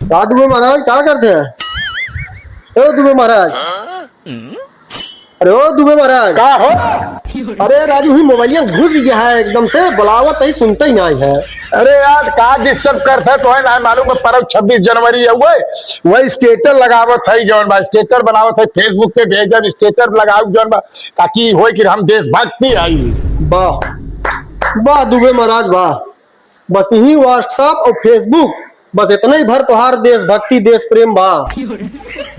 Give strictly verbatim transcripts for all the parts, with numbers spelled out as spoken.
का दुबे महाराज, का करते हैं? ओ दुबे महाराज, अरे ओ दुबे महाराज। का हो? अरे राजू, ही मोबाइलिया घुस गया है एकदम से, बुलावत ही सुनते ही नहीं है। अरे यार, का डिस्टर्ब करत है, तोहे ना मालूम है, परब छब्बीस जनवरी है, वही वही स्टेटस लगावत है, जौन बा स्टेटस बनावत है, Facebook पे भेजब, स्टेटस लगाऊ जौन बा, ताकि होए कि हम देशभक्ति आई। वाह वाह दुबे महाराज वाह, बस यही WhatsApp और Facebook, बस इतना ही भर तोहार देशभक्ति देश प्रेम बा।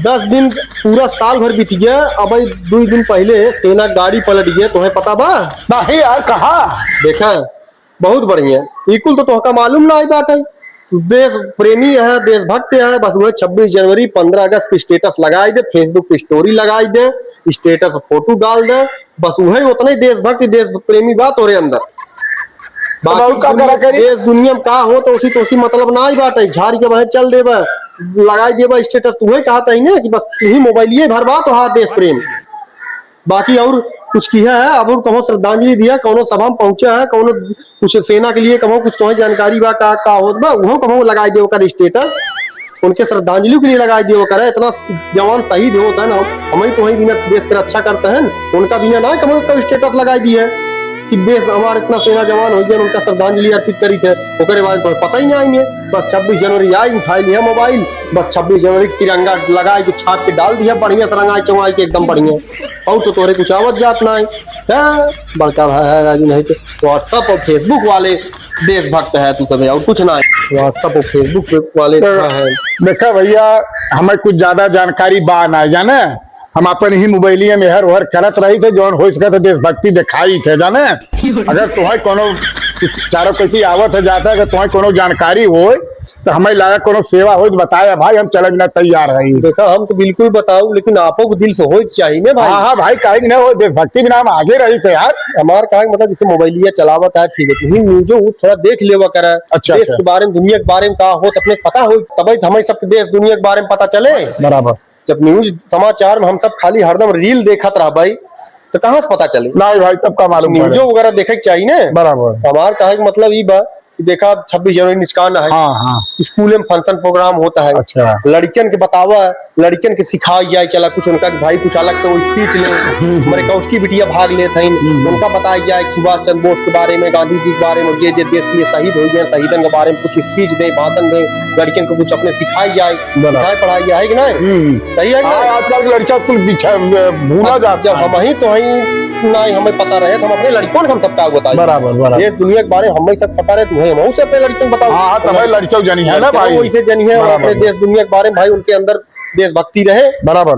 दस दिन, पूरा साल भर बीत गया, अब दो दिन पहले सेना गाड़ी पलट गया, तुम्हें पता बा? नहीं यार, कहाँ? देखा, बहुत बढ़िया। ई कुल तो तोहका मालूम ना आई बात है। तू देश प्रेमी है, देशभक्त है, बस वह छब्बीस जनवरी, पन्द्रह अगस्त की स्टेटस लगाई दे, Facebook पे स्टोरी लगाई दे, स्टेटस पे फोटो डाल दे, बस वही उतना ही देशभक्त, देश प्रेमी बा तोरे अंदर। बाकी और का करा दुनिया, करी? देश दुनिया में का हो तो उसी तो उसी मतलब ना आई बात है। झाड़ के वह चल देबा, लगाई देबा स्टेटस, तू वही कहत है ना कि बस यही मोबाइलिए भर बा तोहार देश प्रेम। बाकी और कुछ किहा है, अब और कहो श्रद्धांजलि दिया, कौनो सभा में पहुंचा है, कौनो कुछ सेना के लिए कहो कुछ तोहे जानकारी बा का, का होत बा, उहो कहो लगाई दे ओकर स्टेटस, उनके श्रद्धांजलि के लिए लगाई दे ओकर। इतना जवान शहीद होत है ना, हम ही तोहे बिना देश के रक्षा करते हैं, उनका बिना ना कहो तो स्टेटस लगाई दी है कि देश हमार इतना सेना जवान हो गया, उनका श्रद्धांजलि अर्पित करी थे, ओकरे बारे में पता ही नहीं आएंगे। बस छब्बीस जनवरी आई, उठाई लिया मोबाइल, बस छब्बीस जनवरी के तिरंगा लगाई के छाप के डाल दिया, बढ़िया से रंगाई चुंगाई के एकदम बढ़िया। और तो तोहरे कुछ आवत जात ना है। हाँ, बड़का भाई है राजू, नहीं तो WhatsApp और Facebook वाले देशभक्त है तू सब, और कुछ ना है। WhatsApp और Facebook पे वाले तो हाँ है। देखा भैया, हमें कुछ ज्यादा जानकारी बा ना, जाने हम अपन ही मोबाइलिया में हर ओहर करत रही थे, जौन हो सके तो देशभक्ति दिखाई थे, जाने। अगर तुम्हें कोनो कुछ चारों कैसी आवत है जाता है, अगर तुम्हें कोनो जानकारी हो तो हमें लगा कोनो सेवा हो तो बताया भाई, हम चले बिना तैयार है। देखा, हम तो बिल्कुल बताऊ, लेकिन आपो को दिल से होए के चाहिए ना भाई। हाँ, हाँ भाई, काहे कि नहीं हो, देशभक्ति बिना हम आगे रही थे यार। हमार कहा कि मतलब जैसे मोबाइलिया चलावत है, ठीक है, तुम न्यूजो थोड़ा देख लेवा करा। अच्छा, देश अच्छा। के बारे में, दुनिया के बारे में का होत अपने पता हो, तबे तो हमें सबके देश दुनिया के बारे में पता चले। बराबर। जब न्यूज समाचार में हम सब खाली हरदम रील देखत रहबै, तो कहाँ से पता चले? नहीं भाई, तब का मालूम पड़े? न्यूजो वगैरह देखे के चाहिए ना। बराबर। हमार कहे के मतलब ई बा कि देखा, छब्बीस जनवरी निचकान है। हाँ, हाँ। स्कूल में फंक्शन प्रोग्राम होता है। अच्छा। लड़कियन के बतावा, लड़कियन के सिखाई जाए, चला कुछ उनका कि भाई कुछ अलग से वो स्पीच ले। हम्म। मरे कौशकी बिटिया भाग लेत हैं, हम्म। उनका बताई जाए सुभाष चंद्र बोस के बारे में, गांधी जी के बारे में, जे जे देश के लिए शहीद हो गए, शहीदन के बारे में कुछ स्पीच दे, भाषण दे, लड़कियन को कुछ अपने सिखाई जाए। बराबर। सिखाए पढ़ाई जाए, है कि नहीं? हम्म। सही है कि हाँ, नहीं? आजकल के लड़का कुल बिछा, भूला अब जाता जब है। हम ही तो हैं, ना ही हमें पता रहे, तो हम अपने लड़कों को हम सबका बताई। बराबर, बराबर। देश दुनिया के बारे में हमें सब पता रहे, तुम्हें हम से अपने लड़कों को बताओ। हाँ, हाँ, तो भाई लड़कियों जानी है ना लड़कियों भाई। वैसे जानी है, और बराबर, अपने बराबर। देश दुनिया के बारे में भाई उनके अंदर देशभक्ति रहे। बराबर।